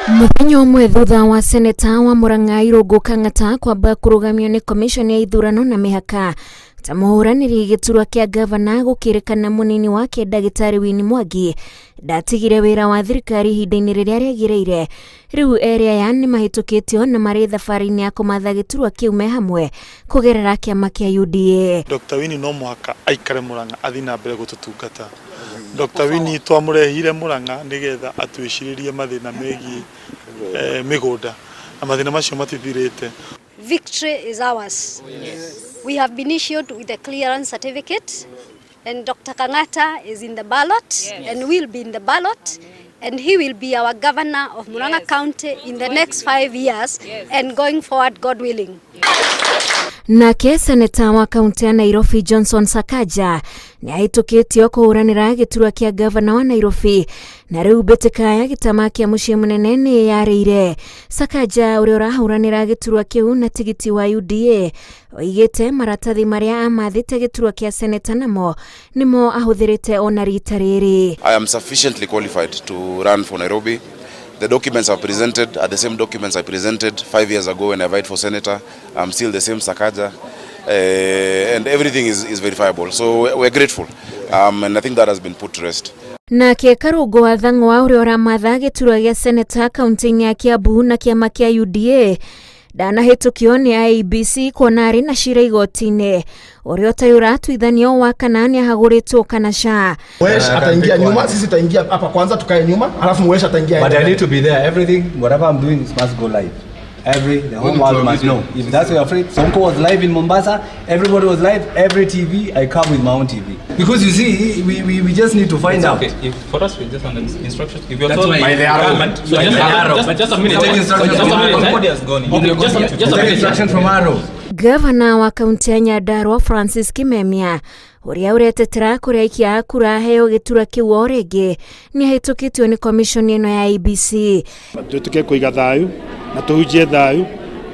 Mũthenya ũmwe thutha wa seneta wa Murang'a Irũngũ Kang'ata kwamba kũrũgamio nĩ komishoni ya ithurano na mĩhaka ta mũhũranĩri gĩturwa kĩa gavana, gũkĩrĩkana mũnini wake ndagĩtarĩ Winnie Mwangi ndatigire wĩra wa thirikari ihinda-inĩ rĩrĩa rĩagĩrĩire. Rĩu erĩ aya nĩ mahĩtũkĩtio na marĩ thabarĩ-inĩ ya kũmatha gĩturwa kĩu me hamwe kũgerera kĩama kĩa UDA. Dr. Winnie no mũhaka aikare Murang'a athiĩ na mbere gũtũtungata. Dr. Winnie twamũrehire Murang'a nĩgetha atwĩcirĩrie mathĩna megiĩ mĩgũnda na mathĩna macio matithirĩte. Victory is ours. We have been issued with a clearance certificate, and Dr. Kangata is in the ballot and will be in the ballot, and he will be our governor of Murang'a County in the next 5 years and going forward, God willing. Nake seneta wa kaunti ya Nairobi Johnson Sakaja nĩ ahĩtũkĩtio kũhũranĩra gĩturwa kĩa gavana wa Nairobi, na rĩu mbĩtĩka ya gĩtama kĩa mũciĩ mũnene nĩ yarĩire. Sakaja, ũrĩa ũrahũranĩra gĩturwa kĩu na tigiti wa UDA, oigĩte maratathi marĩa amathĩte gĩturwa kĩa seneta namo nĩmo ahũthĩrĩte ona rita rĩrĩ. I am sufficiently qualified to run for Nairobi. The documents I've presented are the same documents I presented 5 years ago when I vied for senator. I'm still the same Sakaja, and everything is verifiable. So we're grateful, and I think that has been put to rest. Nake Karũngũ wa Thang'wa, ũrĩa ũramatha gĩturwa gĩa seneta kaunti-inĩ ya Kiambu na kĩama kĩa UDA, ndanahĩtũkio nĩ IEBC kuona arĩ na cira igoti-inĩ ũrĩa ũtarĩ ũratuithanio wa kana nĩ ahagũrĩtwo kana ca. Mwesh ataingia nyuma, sisi tutaingia hapa kwanza tukae nyuma, alafu Mwesh ataingia. But I need to be there. Everything, whatever I'm doing, must go live. The whole world must know. If that's what you're afraid, Sonko was live in Mombasa. Everybody was live. Every TV, I come with my own TV. Because you see, we just need to find It's out. okay. If for us, we just under instructions. If you're That's told why- by By the arrow. government, so By just, the arrow. just a minute. Take instructions Just a from minute. arrow. Eh? Nobody has gone. Okay, just a Take minute. instruction from arrow. Gavana wa kaunti ya Nyandarua Francis Kimemia, ũrĩa ũretetera kũrĩa aikia a kura aheo gĩturwa kĩu o rĩngĩ, nĩ ahĩtũkĩtio nĩ komishoni ĩno ya IEBC. Twĩtĩke kũiga thayũ na tũhunjie thayũ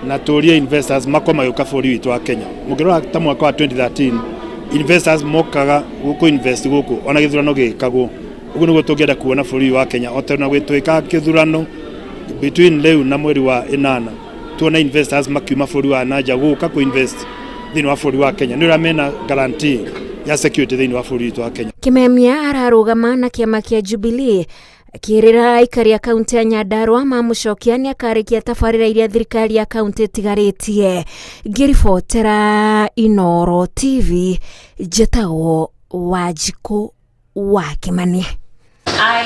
na tũrie investors makorwo magĩũka bũrũri witũ wa Kenya. Mũngĩrora ta mwaka wa 2013, investors mokaga gũkũ invest gũkũ ona gĩthurano gĩkagwo. Ũguo nĩguo tũngĩenda kuona bũrũri wa Kenya o tena twĩkaga kĩthurano between rĩu na mweri wa ĩnana, tuone investors makiuma bũrũri wa nanja gũka kũ invest thĩinĩ wa bũrũri wa Kenya nĩ ũrĩa mena guarantee ya security thĩinĩ wa bũrũri witũ wa Kenya. Kimemia ararũgama na kĩama kĩa Jubilee, akĩrĩra aikari a kaunti ya Nyandarua mamũcokia nĩ akarĩkia tabarĩra iria thirikari ya kaunti ĩtigarĩtie. Ngĩribotera Inoro TV, njĩtagwo Wanjikũ wa Kĩmani. I